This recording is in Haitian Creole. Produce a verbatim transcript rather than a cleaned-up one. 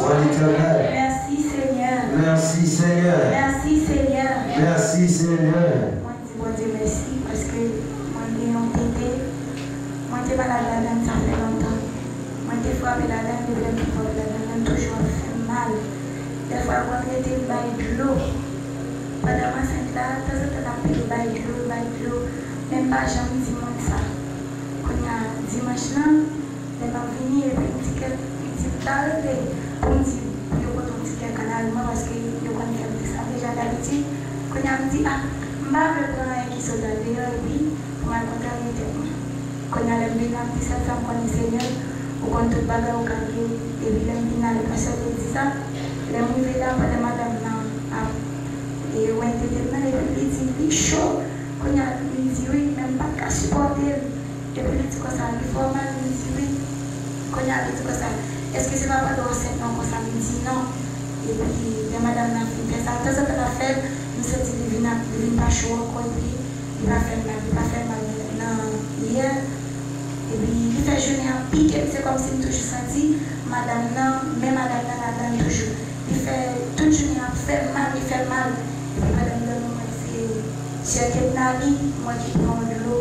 An Letènèl. Mèsi Senyè. Mèsi Senyè. Mèsi Senyè. Mèsi Senyè. Mwen di Bondye mèsi paske mwen gen yon tete. Mwen te malad ladan l sa fè lontan. Mwen te frape ladan l depi lè m te frape ladan l, l toujou ap fè m mal. Dèfwa l konn rete l bay dlo. Pandan m ansent la, tanzantan l ap pede bay dlo, bay dlo. Men m pa janm di moun sa. Kounye a, dimanch lan, lè m ap vini, epi m di kè, m di m ta rele pou m di pou yo pote yon ti kè kanal mwen, paske yo konn kè m te sa deja dabitid. Kounye a, m di, a, m pa vle pran anyen ki sot andeyò, epi pou m al kontamine tèt mwen. Kounye a, lè m vin la, m di, sèl sa m konnen, Senyè, ou konn tout bagay, ou ka geri. Epi lè m vin la, le pastè te di sa. Lè m rive la, pandan madanm nan ap e wè tete m nan, epi li di, li cho. Kounye a, li di wi, men m pa t ka sipòte l. Epi li di konsa, li fè w mal, li di wi. Kounye a, li di konsa, èske se pa pandan w ansent mwen konsa? M di non. Epi lè madanm nan fin fè sa, tanzantan l ap fè l, m santi li vin ap, li vin pa cho ankò, epi li pa fè m mal, li pa fè m mal nan yè. Epi li fè jounen an pike m, se kòmsi m toujou santi madanm nan, men madanm nan ladan l toujou. Li fè tout jounen an ap fè m mal, li fè m mal. Epi pandan m dòmi, m wè se syèl te nan li, m wè ki pran yon dlo,